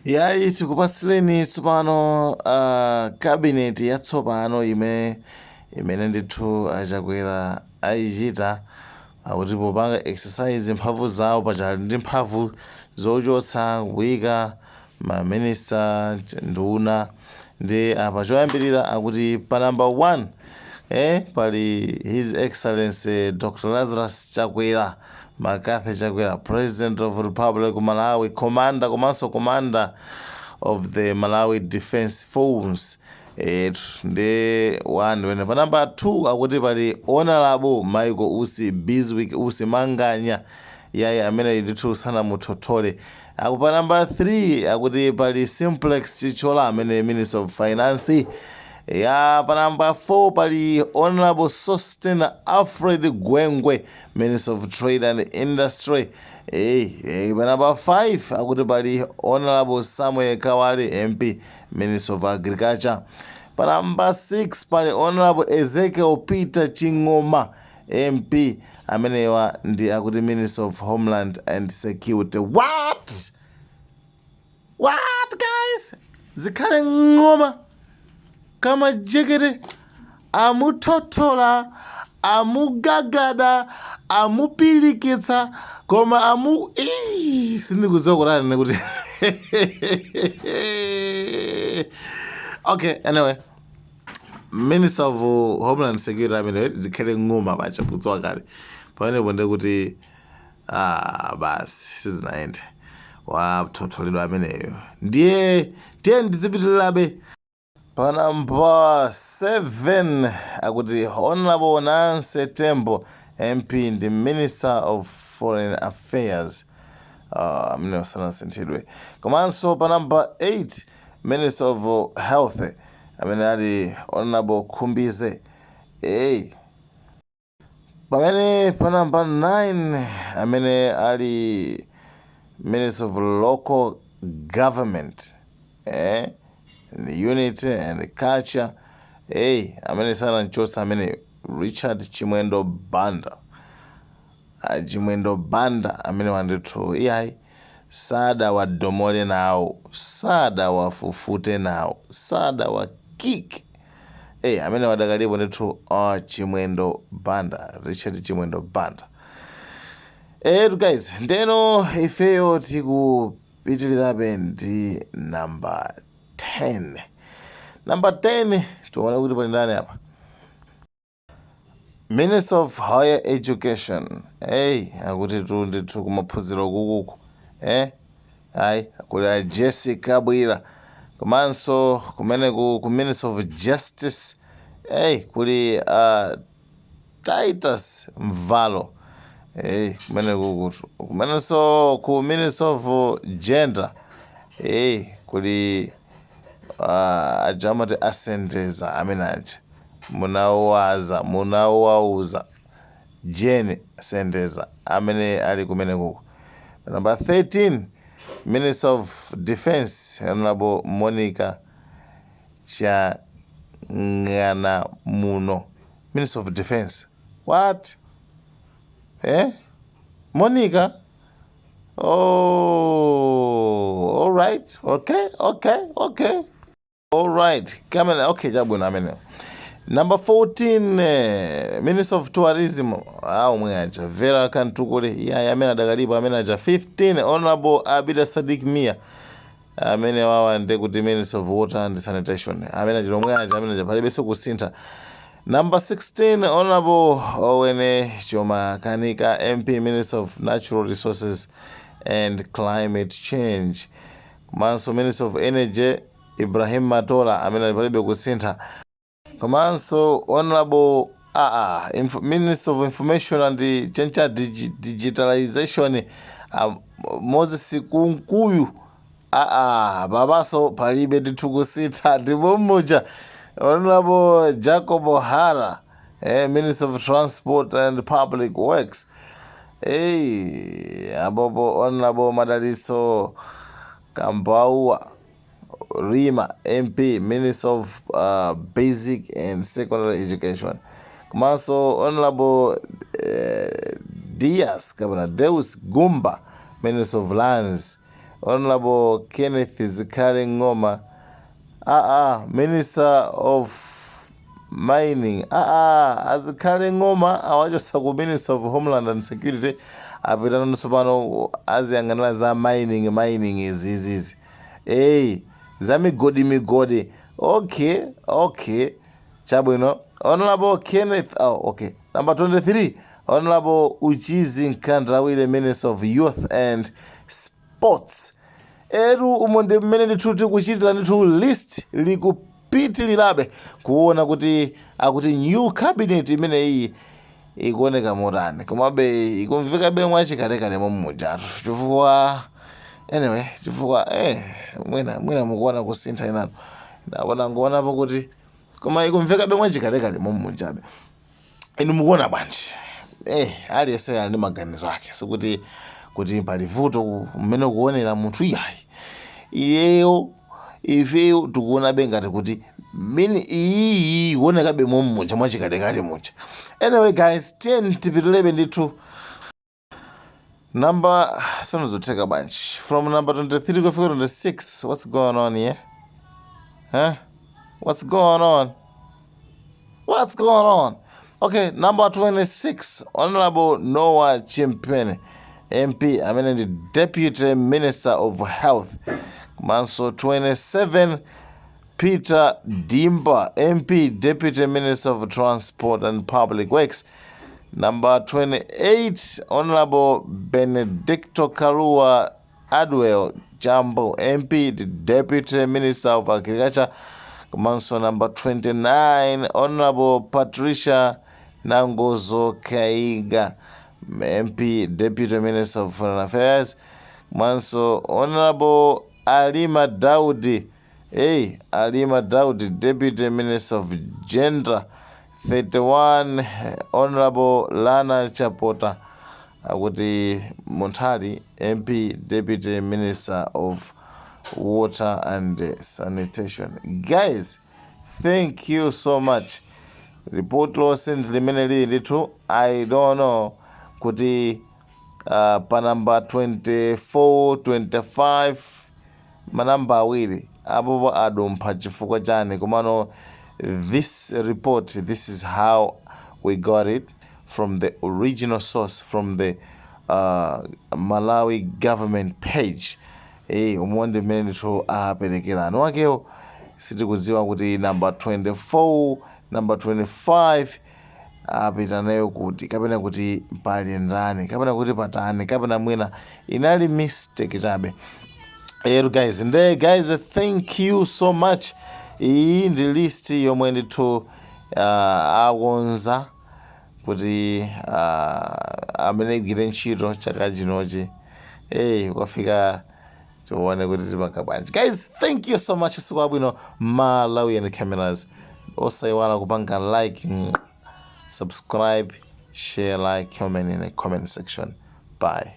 Yayi, tikupatsireni tsopano cabinet yatsopano imene ndithu aChakwera ayichita, akuti popanga exercise mphamvu zawo pachali ndi mphamvu zochotsa, kuyika maminista, nduna. Ndi apa choyambirira akuti pa number 1 pali His Excellency Dr Lazarus Chakwera McCarthy Chakwera, President of Republic of Malawi, commander komanso commander of the Malawi Defense Force. Ndi 1 wene. Pa number 2 akuti pali Honorable Michael Usi Bizwick Usi Manganya. Yayi, amene ndithu sanamuthothole. Akupa number 3 akuti pali Simplex Chithyola, amene Minister of Finance. Ya, pa number 4 pali Honorable Sosten Alfred Gwengwe, Minister of Trade and Industry. Pa number 5 akuti pali Honorable Samuel Kawale MP, Minister of Agriculture. Pa number 6 pali Honorable Ezekiel Peter Ching'oma MP, amenewa ndi akuti Minister of Homeland and Security. What, what, guys? Zikhale Ng'oma kamajekete amuthothola, amugagada, amupilikitsa, koma amu ii, sindikudziwa kutani kuti. Okay, anyway, Minister of Homeland Security amene Zikhale Ng'oma pacha kudziwa kale pamenepo ndekuti, ah, basi, sizinayende, wathotholedwa ameneyo. Ndiye tiye ndizipitirirabe. Pa number 7 akuti Honorable Nancy Tembo MP ndi Minister of Foreign Affairs, amene sanasinthidwe. Komanso pa number 8, Minister of Health amene ali Honorable Khumbize. Hey. Pamene pa number 9 amene ali Minister of Local Government and Unity and Culture, hey, amene sanamchotsa amene Richard Chimwendo Banda. Ah, Chimwendo Banda amene wandithu iyayi, sadawadomole nawo, sadawafufute nawo, sadawakike. Hey, amene wadakalipo ndithu, Chimwendo Banda, Richard Chimwendo Banda. Etu guys, ndeno ifeyo tikupitirirabe ndi number 10. Number 10 tione kuti pali ndani apa. Minister of Higher Education, hey, akuti tu ndithu kumaphunziro kukuku, ayi, kuli a Jessie Kabwila. Komanso kumeneku ku Minister of Justice, hey, kuli Titus Mvalo. Hey, kumeneku kutu kumenenso ku Minister of Gender, hey, kuli aja amati asendeza amene aja munawaza munawauza Jane Sendeza amene ali kumene kuko. Number 13, Minister of Defense, Honorable Monica Chang'anamuno, Minister of Defense. What, eh? Monica, oh, all right, okay. All right, kamene, okay, chabwino amene. Number 14, Minister of Tourism, ah, omwe aja Vera Kantukule. Iyayi, amene adakalipo amene aja. 15, Honorable Abida Sadik Mia, amene wawa ndi kuti Minister of Water and Sanitation, amene aja omwe aja amene aja palibenso kusintha. Number 16, Honorable Owen Chomakanika MP, Minister of Natural Resources and Climate Change. Komanso Minister of Energy Ibrahim Matola, amene palibe kusintha. Komanso Honorable Minister of Information and chencha Digitalization, Moses Kunkuyu, babaso palibe ndithu kusintha. Ndipo mmoja Honorable Jacob Hara, Minister of Transport and Public Works. Hey, abopo Honorable Madalitso Kambauwa Rima MP, Minister of Basic and Secondary Education. Komanso Honorable Dias kapena Deus Gumba, Minister of Lands. Honorable Kenneth Zikhale Ng'oma, Minister of Mining. Azikhale Ng'oma awachosa ku Minister of Homeland and Security, apita tsopano aziyang'anira za mining, mining izizizi, eyi, za migodi, migodi. Okay, chabwino. Honorable Kenneth, oh, okay. Number 23, Honorable Uchizi Mkandawire, Minister of Youth and Sports. Eru umo ndi mmene ndithu tikuchitira ndithu. List likupitirirabe kuona kuti akuti new cabinet imeneyi ikuoneka motani, komabe ikumvekabe mwachikalekale momujatu, chifukwa anyway, chifukwa mwina mukuona kusintha inano, ndabona nguonapo kuti koma ikumvekabe mwachikalekale momujabe. Inu mukuona bwanji? Aliyense ali ndi maganizo ake, sikuti kuti pali vuto mmene kuonera munthu, iyayi. Iyeyo, ifeyo tikuonabe ngati kuti mini iyi ikuonekabe mommuja mwachikalekale muja. Anyway guys, tiyeni tipitilebe ndithu. Number sanozotheka bwanji from number 23 kufika 26? What's going on here, huh? What's going on? What's going on? Okay, number 26, Honorable Noah Chimpeni, MP, amene ndi Deputy Minister of Health. Komanso 27, Peter Dimba, MP, Deputy Minister of Transport and Public Works. Number 28, Honorable Benedicto Kalua Adwell Jambo, MP, the Deputy Minister of Agriculture. Komanso number 29, Honorable Patricia Nangozo Kaiga, MP, Deputy Minister of Foreign Affairs. Komanso Honorable Alima Daudi, hey, Alima Daudi, Deputy Minister of Gender. 31, Honorable Lana Chapota akuti Munthali, MP, Deputy Minister of Water and Sanitation. Guys, thank you so much. Report lonse ndi limene lili ndithu. I don't know kuti pa namba 24, 25, manamba awiri apopo adumpha chifukwa chani, komano this report, this is how we got it from the original source, from the Malawi government page. Umo ndi mmene ndithu aperekera anu akewo. Sitikudziwa kuti namba 24, namba 25 apita nayo kuti, kapena kuti pali ndani, kapena kuti patani, kapena mwina inali mistake chabe. Ero guys, nde guys, thank you so much. Iyi ndi list yomwe ndithu akonza kuti amene igwire ntchito chaka chinochi. Hey, ukafika tione kuti tipanga bwanji. Guys, thank you so much. Usiku wabwino. Malawian Cameras, osayiwala kupanga like, subscribe, share, like, comment in the comment section. Bye.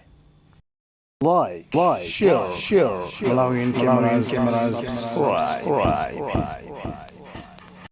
Like, share, Malawian Cameras, subscribe.